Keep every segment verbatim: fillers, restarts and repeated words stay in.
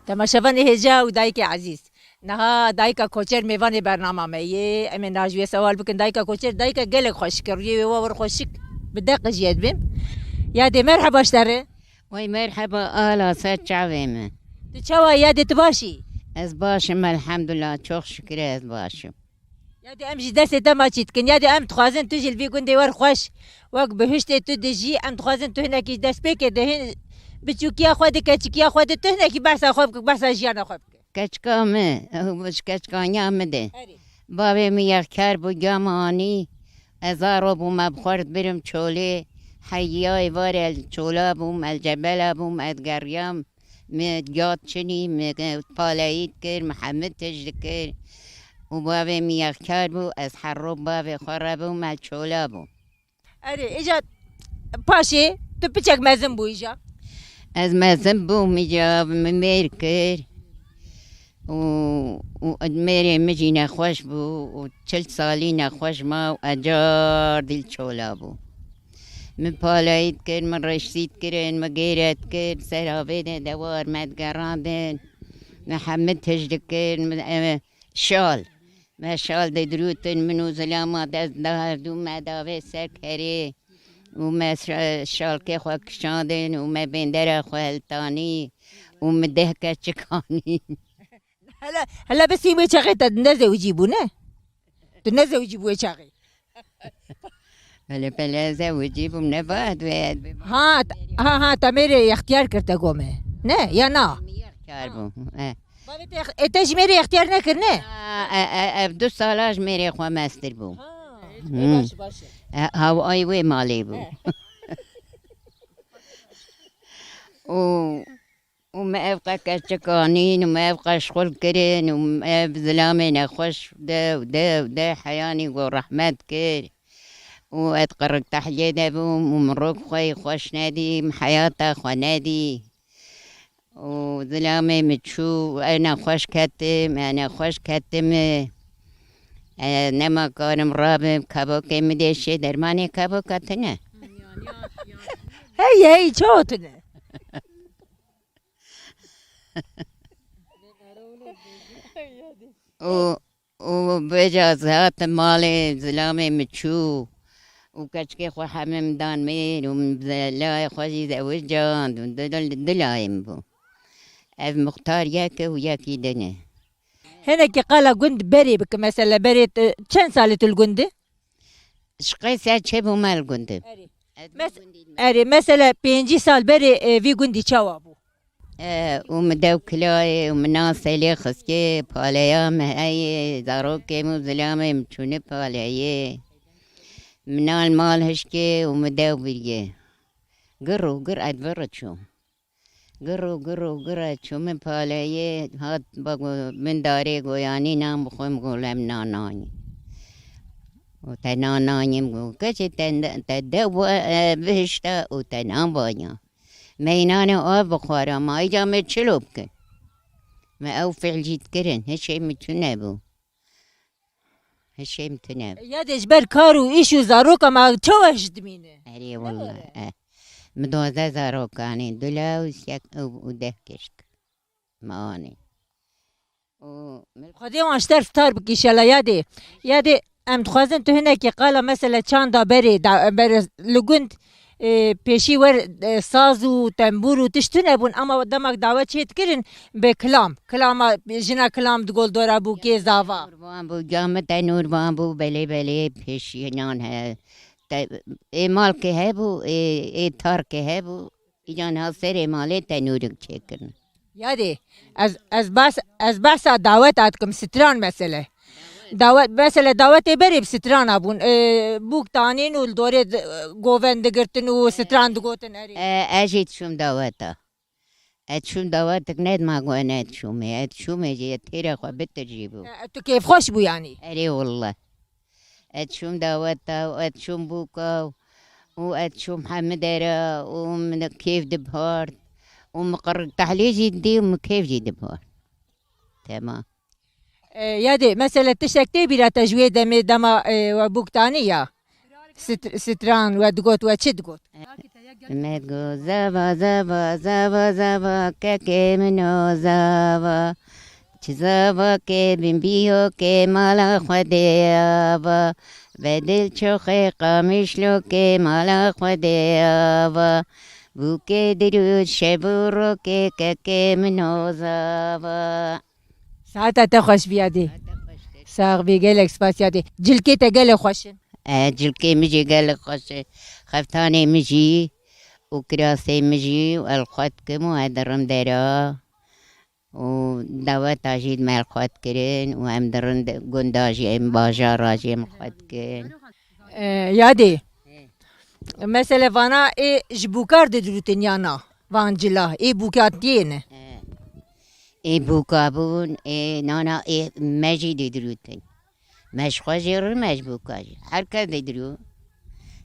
Temaşevanê hêja û dayikê ezîz. Niha dayika Koçer mêvanê bernama me yê. Em ê niha ji wê sewal bikin. Dayika Koçer, dayika gelek xweşik e. Rûyê wê wa wir xweşik bi deqi jê dibêm. Yadê, merheba ji te re. Wey merheba, ala ser çavê min. Tu çawa yadê, tu baş î? Ez baş im, elhamdulillah, çok şükür ez baş im. Yadê, em jî destê te maçî dikin. Yadê, em dixwazin tu jî li vî gundê wer xweş, wek bihiştê tu dijî, em dixwazin tu hinekî destpêkê de hin biçûkiya xwe de, keçikiya xwe de, tu hinekî behsa xwe bike, behsa jiyana xwe bike. Keçika min, ji keçikaniya min de. Erê. Bavê min yexkar bû, giya min anî. Ez zaro bûm, me bi xwe re dibirim çolê. Heyiya êvarê el çola bûm, el cebela bûm, ez geriyam. Me giya çinî, me paleyî dikir, me hemî tij dikir. Û bavê min yexkar bû, ez herro bavê xwe re bûm, me çola bû. Erê, îca paşê tu piçek mezin bû îca? Ez mezin bûm, îca min mêr kir. Û, û mêrê min jî nexweş bû û çil salî nexweş ma û ecar dîl çola bû. Min paleyî dikir, min reştî dikirin, min gêre dikir, ser avê de dewar me digerandin. Me hemî tij dikir, min, e, şal. Me şal didirûtin, min û zilama dest da hevdû me davê ser kerê. Û me şa-, şalkê xwe kişandin û me bêndera xwe hiltanî û min deh keçik anî. Hele, hele bi sî wê çaxê te nezewicî bû, ne? Tu nezewicî bû wê çaxê. Hele pele zewicî bûm, ne ba, tu ê, Ha, t-, ha, ha, te mêrê extiyar kir te gome. Ne, ya na? Min extiyar bû. E. Bavê te ex-, e, te ji mêrê extiyar nekir, ne? Ha, e, e, ev du sala ji mêrê xwe mestir bû. Ha, Hmm. e, baş, baş. E, hawayê wê malê bû. E. Û Û me ev qe keçik anîn û me ev qe şixul kirin û me ev zilamê nexweş de û de û de heyanî ku rehmet kir. Û ez qirrik tehliyê de bûm û min rok xwe yê xweş nedî, min heyata xwe nedî. Û zilamê min çû, ez nexweş ketim, ez nexweş ketim. Ez nema karim rabim, kebokê min dê şê dermanê keboka tune. Hey, hey, çawa tune? û, û vêca ez hatim malê, zilamê min çû û keçikê xwe hemî min dan mêr û min bi layê xwe jî zewicand û du, du, du layê min bû. Ev muxtar yek e û yekî din e. Hinekî qala gund berê bike, mesela berê tu, çend salê tu li gund e? Ji qey ser çêbû me li gund e. Erê. Ez Mes-, vî gundî me. Erê, mesela pêncî sal berê, e, vî gundî çawa bû? E, û min dew kilayê û min nan selê xistê, paleya min heyê, zarokê min û zilamê min çûne paleyê. Min nan mal hişkê û min dew biriyê. Gir û gir ez vir çûm. Gir û gir û gir e, çû min paleyê, hat ba go-, min darê goyanî nan bixwim, go lem nan nayî. Û te nan nayîm go, keçê te, te de bu-, e, bihişte û te nan banya. Me înanê av bixwara, ma îca me çilo bikin. Me ew fiil jî dikirin, hişê min tune bû. Hişê min tune. Ya dê ji ber kar û îş û zaroka me çawa ji dimîne? Erê Ne walla. were? Eh. Min duwazdeh zarokanê, du law, yek û, û deh keçik. Me anê. Û min Xwedê wan ji te re star bike înşallah ya dê. Ya dê em dixwazin tu hinekî qala mesela çanda berê, da, berê li gund e, pêşî wer, e, saz û tembûr û tişt tune bûn, ama demek dawet çê dikirin bi kilam. Kilama, jina kilam digol dora bû kê zava. Qurban bû, camê tenûr van bû, belê belê pêşî nan he. Te, ê malkê hebû, ê, ê tarkê hebû. Îca niha serê malê tenûrik çêkirin. Yadê, ez, ez bas, ez behsa daweta dikim, stran mesele. Dawet, mesele dawetê berê bi strana bûn. E, bûk tanîn û li dorê di-, govend digirtin û stran digotin erê. E, ez jî diçûm daweta. Ez diçûm dawetik nedima ku ez nediçûmê. Ez diçûmê jî têra xwe bitir jî bû. E, tu kêfxweş bû yanî? Erê wallah. Ez diçûm daweta û ez diçûm bûka û ez diçûm hemidera û min kêf dibihart û min qirrik tehliyê jî didî û min kêf jî dibihart. Temam. E, yadê, mesele tiştek tê bîra te ji wê demê dema, e, we bûk tanî ya? Sit- stran we digot, we çi digot? Me digot zava zava zava zava kekê min o zava. Çi zava ke bin bîyo ke mala Xwedê ava. Ve dil çoxê qamişlo ke mala Xwedê ava. Bûkê dirût şev û rokê kekê min o zava. Saeta te xweş bî yadê. Sax bî, gelek spas yadê. Cilkê te gelek xweş in. E, cilkê min jî gelek xweş e. Xeftanê min jî û kirasê min jî û el xwe dikim û ez dirim dera. Û daweta jî me el xwe dikirin û em dirin de- gunda jî em bajara jî em xwe dikin. E, yadê. Mesela vana ê ji bûkar didirûtin ya na? Van cila, ê bûkatiyê ne? Ê bûka bûn, ê nana ê me jî didirûtin. Me ji xwe jê re me ji bûka jî. Her kes didirû.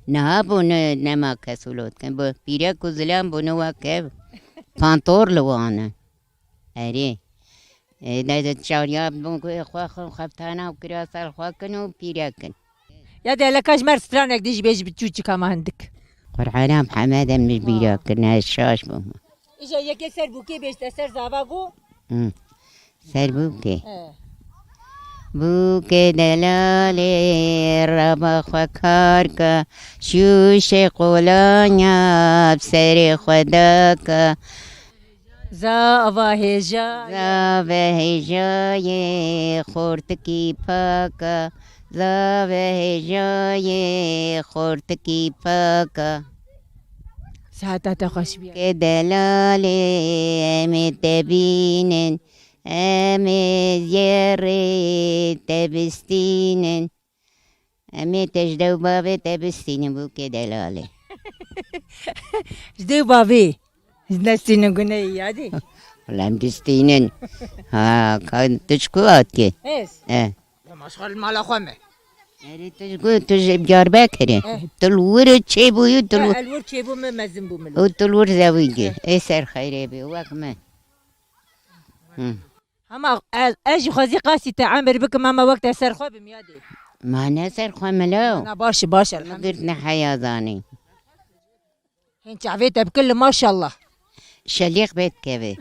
Niha bûne nema kes wilo dikin. Bu pîrek û zilam bûne wek ev. Pantor li wan e. Erê. E, de, de çarya bûn ku xwe xwe xeftana û kirasa xwe kin û pîrek kin. Ya de hele ka ji me re stranek dî jî bêjî bi çûçika me hindik. Qur'ana Mihemed em ji bîra kirine, ez şaş bûm. Îja yekê ser bûkê bêjte ser zava go. Hı. Ser bûkê. He. Bûkê delalê raba xwe kar ke, şûşê qolanya bi serê xwe dake. Zava hêja ye. Zave hêja ye, xortikî pak e. Zave hêja ye, xortikî pak e. Saeta te xweş biya. Ke delalê em ê te bînin, em ê zêrê te bistînin. Em ê te ji dew bavê te bistînin bûkê delalê. Ji dew bavê. Ji nestînin guneyî yadî. Wala em distînin. Ha, ka tu ji ku hatî? Ez. E. Maşxal mala xwe me. Erê tu ji ku, tu ji Diyarbekirê. E. Tu li wir çêbûyî, tu li Eh, el wir çêbû me mezin bû min. Û tu li wir zewîcî. Ê ser xeyrê bê, wek me. Hı. Hema ez, ez jî xwezî qasî te emir bikim, hema wek te ser xwe bim yadê. Ma ne ser xwe milo. Na baş e, baş e, elhamdülillah. Girt ne heya zanî. Hên çavê te bikil li maşallah. Şelîq bê dikeve.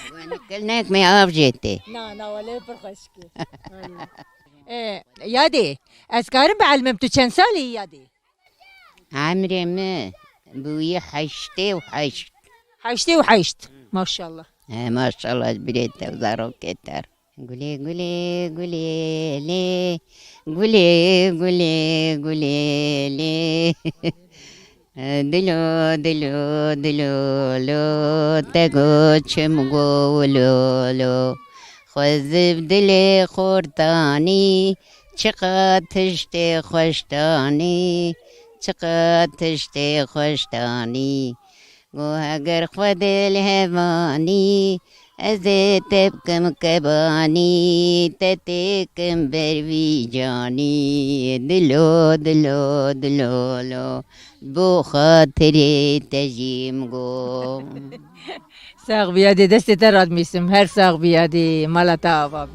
Wani kil nek me av jê tê. Na, na, wele pir xweşik e. E, yadê, ez karim bielmim tu çend salî yadê? Emrê min bûyî heştê û heşt. Heştê û heşt. Maşallah. He, maşallah, birê te û zarokê te. Gulê, gulê, gulê lê. Gulê, gulê, gulê lê. Dilo, dilo, dilo, lo, te got çim go, lo, lo. Xwezib dilê xortanî, çiqas tiştê xweş tanî, çiqas tiştê xweş tanî. Go heger xwe dil hevanî, ez ê te bikim kebanî, te têkim ber vî canî. Dilo, dilo, dilo, lo, bo xatirê te jî min go. Sax bî yadê, destê te radmîsim. Her sax bî yadê, mala te ava be.